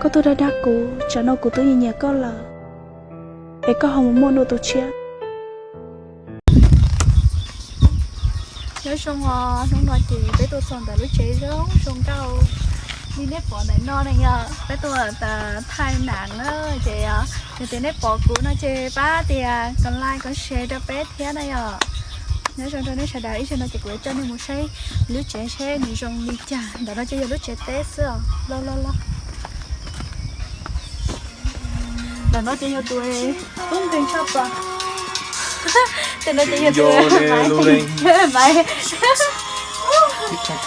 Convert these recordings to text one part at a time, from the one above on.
Koj tuaj dag dag kuv, tsam no kuv twb nyiam nyiam koj lawm, es koj ho mus muaj dua tus tshiab. Nyob zoo os, hnub no ces peb tuaj txog ntawm lub tsev zoo zoo nkauj li nej pom ntawm no ne yom. Peb tuaj thaij nam na, ces yog tias nej pom kuv no ces pab tias comment like comment share rau peb thiab na yom. Nyob zoo rau nej sawv daws, ib zaug no ces kuv yuav coj nej mus saib lub tsev seb nws zoo li cas. Ntawm no ces yog lub tsev teb xwb os. Los los los. Ntawm no ces yog tus tub nkeeg tshaj plaws. Tus no ces yog tus Maiv. Lub tsev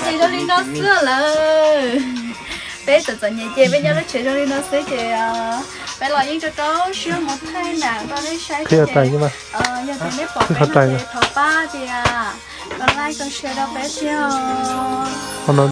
ces zoo li no xwb lawm. Peb txom txom nyem ces peb nyob lub tsev zoo li no xwb ces peb los yeej rau rau siab mus thaij nam rau nej saib thiab ces yog tias nej pom peb no ces thov pab tias comment like comment share rau peb thiab os. Peb twb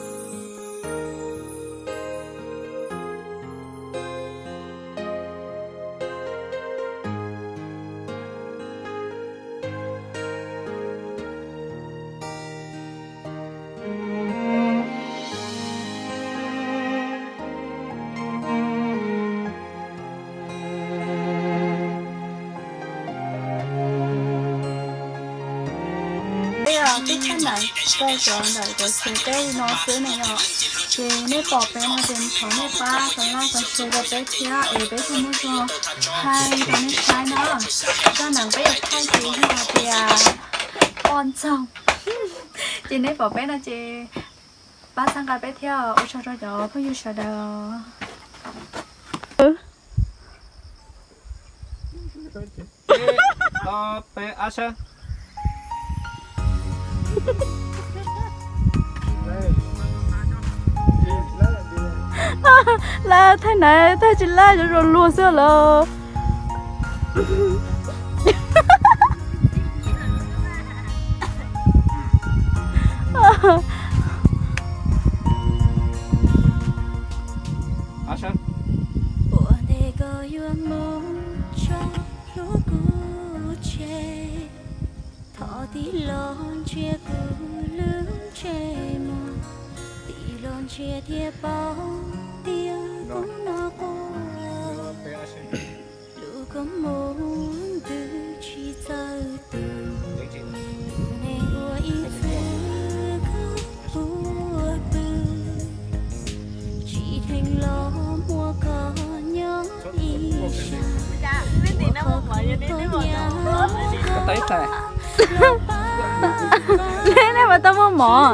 thaij nam rau cov ntawm cov tsev teb li no xwb ne yom. Ces nej pom peb no ces thov nej pab comment like comment share rau peb thiab es peb thiaj muaj zog thaij rau nej saib na. Zaj nam peb yuav thaij ces yog hais tias poj ntxoog. Ces nej pom peb no ces pab txhawb nqa peb thiab, ua tsaug rau cov phooj ywg sawv daws. Lawv thaij na, thaij tsis laj, zoo zoo luag xwb lawm. Ua ntej koj yuav mus tso hlub kuv tseg, thov tig los ntsia kuv lub ntsej muag, tig los ntsia thiaj paub tias kuv no quaj. Lub kua muag twb tsis txawj tu, tus neeg ua ib txwm koj puag pw, tsis dheev los muaj koj nyob ib sab, ua qhov khwv koj nyav los pab, nej mas tau muaj mov.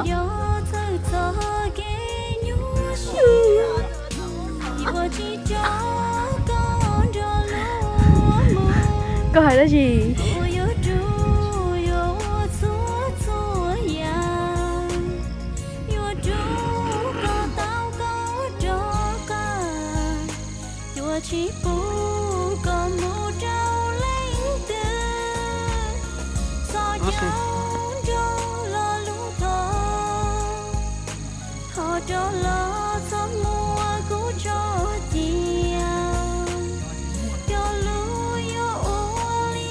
Txawj txoj kev nyuaj siab, yuav tsis rov koj nrog luag mus. Koj hais dab tsi? Kuv yuav rub yuav ua txhua txhua yam, yuav rub koj tau koj rov qab, yuav tsis pub koj mus rau leej twg. Txhos caug nrog lo lus thov, thov rov los txog muab kuv tso cia, cov lus yuav ua li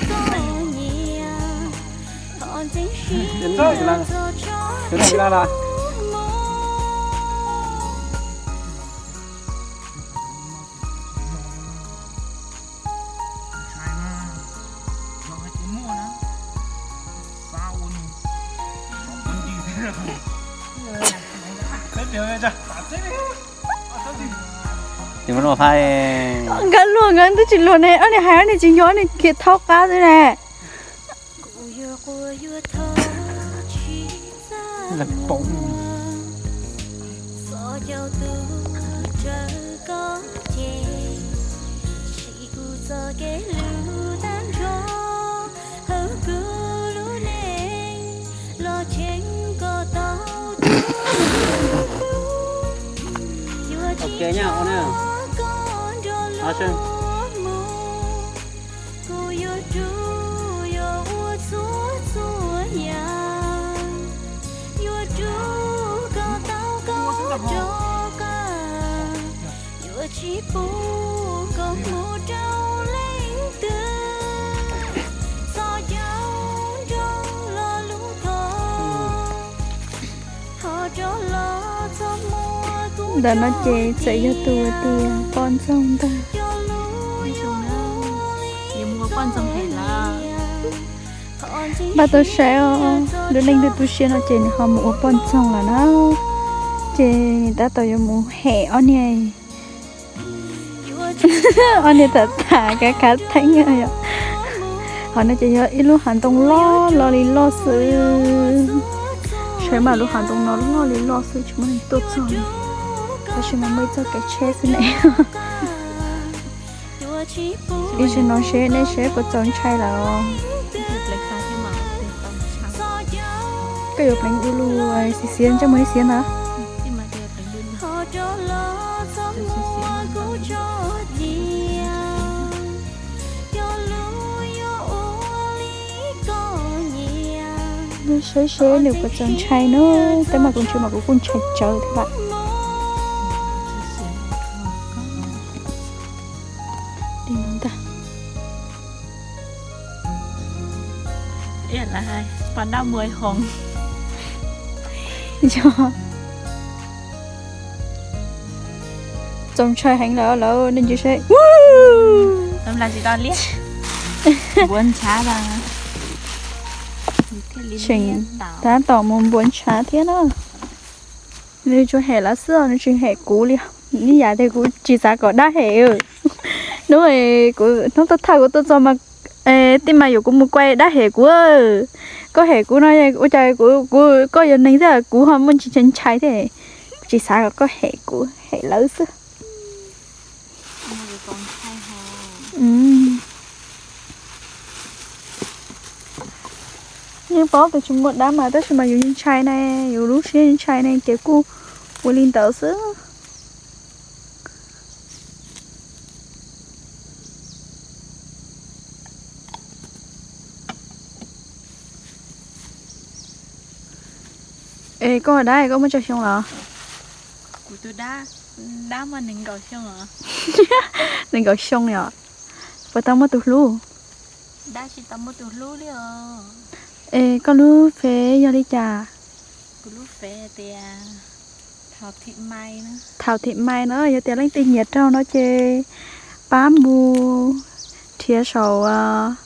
koj nyiam, thov ntxeev siab txog tso mus. Nkawd luag nkawd twb tsis luag ne, ob niag hais ob niag tsis nco, ob niag khiav thaub qab xwb ne. Kuv yuav quaj yuav thov tsis txaj muag, txhos caug tuag raws koj ceg, siv kuv txoj kev hlub tag nrho, hawb kuv lub neej los cheem koj tau tus hlub. Yuav tsis rov koj nrog luag mus, kuv yuav rub yuav ua txhua txhua yam, yuav rub koj tau koj rov qab, yuav tsis pub koj mus rau leej twg. Txhos caug nrog lo lus thov, thov rov los txog muab kuv Ntawm no ces txawm yog tus tias poj ntxoog ntag. Npaj tau saib os, lub neej twb tu siab no ces nws ho mus ua poj ntxoog lawm na. Ces tab tom yuav mus hem ob niag, ob niag tham tham kav kav theeb yom. Qhov no ces yog ib lub hav ntoo loj loj li loj xwb. Saib mas lub hav ntoo no loj li loj xwb tsis muaj neeg tuaj txog li. Tab sis mas muaj ib txoj kev tsheb xwb ne. Ib zaug no seb nej seb puas txaus ntshai lawm. Koj yuav pleev du lug xiav xiav ntsej muag ib xiav ntag. Saib seb nws puas txaus ntshai na. Tab mas kuv ntshai mas kuv kuj ntshai tsawv thiab lawm. Li no ntag. Yog, txaus ntshai heev lawm lawm nej ntsia seb. Tseem tab tom mus npuav ntshav thiab na. Nws tsuas hem lawv xwb os, nws tsis hem kuv li. Ib yam tias kuv tsis xav kom dab hem. Hnub kuv hnub tuaj thaj kuv tuaj txog mas, tij mas yuav kuv mus kuaj dab hem kuv. Koj hem kuv no ua cas kuv, koj yog neeg thiab kuv ho muaj ntsis ntshai thiab. Kuv tsis xav kom koj hem kuv, hem lawv xwb. Yeej paub tias tsis muaj dab mas tab sis mas yus ntshai ne, yus lub siab ntshai ne ces kuj ua li ntawd xwb. Es koj dab koj muaj tsawg xyoo los? Kuv tus dab, dab muaj nees nkaum xyoo os. Nees nkaum xyoo yom? Puas tau muaj tus hlub? Dab tsis tau muaj tus hlub li os. Es koj lub fev yog li cas? Kuv lub fev tias Thaum Thim Mai na, yog tias leej twg nyiam raug no ces pab mus nrhiav saum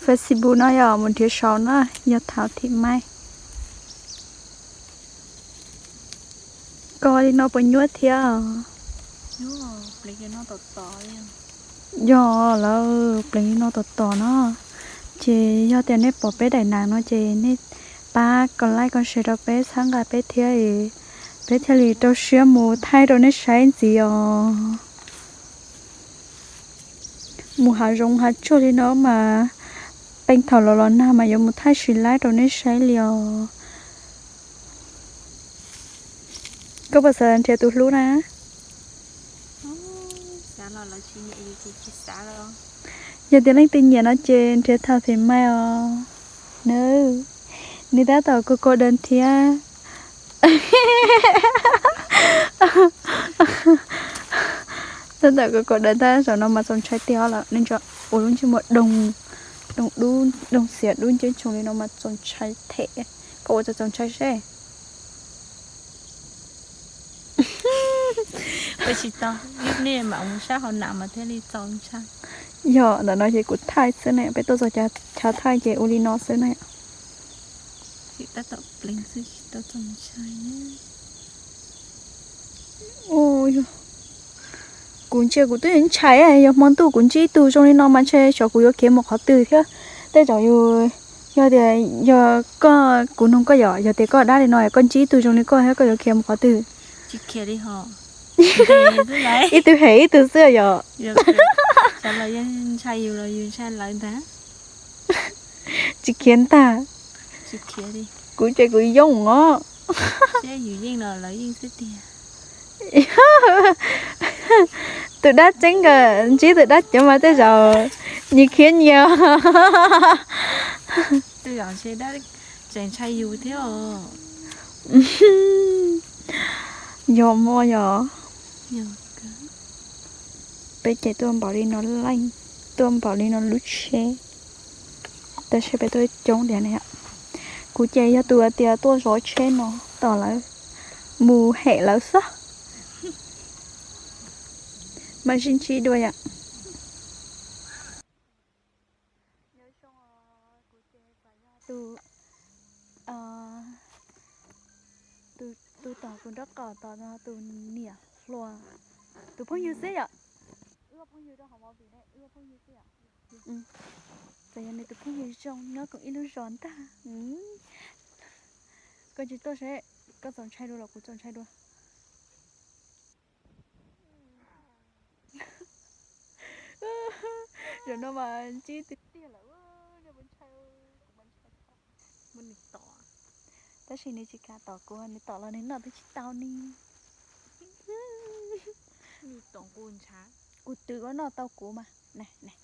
Facebook no yom, mus nrhiav saum na, yog Thaum Thim Mai. Koj li no puas nyuaj thiab? Yog lawm, pleev li no tom tom no. Ces yog tias nej pom peb daim nas no ces nej pab kos like kos share rau peb txhawb nqa peb thiab, peb thiaj li rau siab mus thaij rau nej saib ntxiv os. Mus hav zoov hav tsuag li no mas, peb thaum los los nag mas yuav mus thaij tsis laib rau nej saib li os. Koj puas xav nrhiav tus hlub na? Yog tias leej twg nyiam no ces nrhiav Thaum Thim Mai os. Nws, nws tab tom kos kos daws thiab. Tab tom kos kos daws tab zaum no mas txaus ntshai tiag lawm, nej ntsia ua lub ntsej muag doog, doog dub, doog xiav dub nceb tsoos li no mas txaus ntshai them. Koj ua txaus ntshai seb. Ua tsis tau, nej mam mus sab hauv nas mas thiaj li txaus ntshai. Yog ntawm no ces kuv thaij xwb ne, peb tuaj txog chaw thaij ces ua li no xwb ne. Tsis tab tom pleev xwb tsis tau txaus ntshai. Kuv ntsia kuv twb ntshai, yog hmo ntuj kuv ntsib ib tug zoo li no mas ntshe xyov kuv yuav khiav mus qhov twg thiab. Tej zaum yus, yog tias, yog koj, kuv nug koj yom, yog tias koj dab li no koj ntsib ib tug zoo li koj thiab koj yuav khiav mus qhov twg? Ib tug hem ib tug xwb yom. Tsis khiav ntag. Kuv ces kuv yooj os. Tus dab tseeb kawm ntsib tus dab cov mas tej zaum nyias khiav nyias. Yog muaj yog. Peb ces tuaj npaum li no leej, tuaj npaum li no lub tsheb. Tab sis peb tuaj coob diam ne. Kuv ces yog tus tias tuaj zov tsheb no tos lawv mus hem lawv xwb. Mas sib ntsib dua yom. Nyob zoo, kuv ces txawm yog tus, tus, tus tom kuv nraub qaum tom no tus niam hluas, tus phooj ywg xwb yom. Wb ua phooj ywg rau hauv movie ne, wb ua phooj ywg xwb yom. Txawm yog nws tus phooj ywg zoo nyob koom ib lub zos ntag. Koj tsis tuaj seb koj txaus ntshai dua los kuv txaus ntshai dua. Zaum no mas ntsib tiag tiag lawm, nej puas ntshai? Kuv mas ntshai tshaj. Muab nws tom. Tab sis nws tsis kam tom kuv, nws tom los nws noj twb tsis tau ni. Nws tom kuv ntshav. Kuv twv ua noj tau kuv mas. Nai, nai.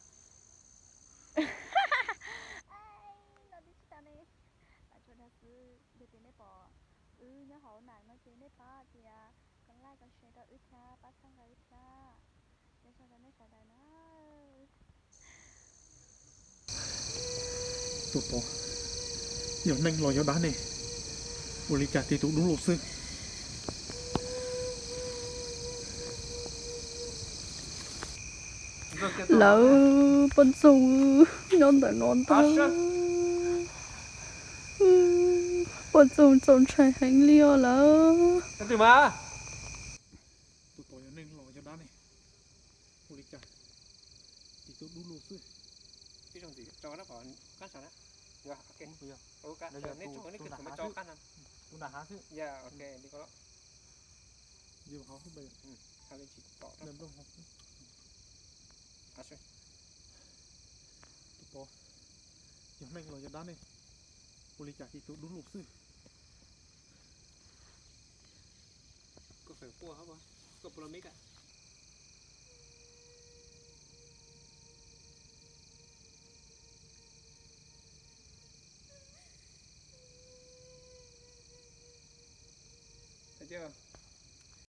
Noj twb tsis tau ne. Lam tsuas dag xwb, yog tias nej pom wb nyob hauv nas no ces nej pab tias comment, like, comment, share rau wb thiab, pab txhawb nqa wb thiab. Nyob zoo rau nej sawv daws na. Tus tod yog neeg los yog dab ne? Ua li cas tig tus dub lug xwb? Lawv poj ntxoog nyob ntawm no ntag. Poj ntxoog txaus ntshai heev li os lawm. Tus tod yog neeg los yog dab ne? Ua li cas tig tus dub lug xwb? Tus tod yog neeg los yog dab ne? Ua li cas tig tus dub lug xwb?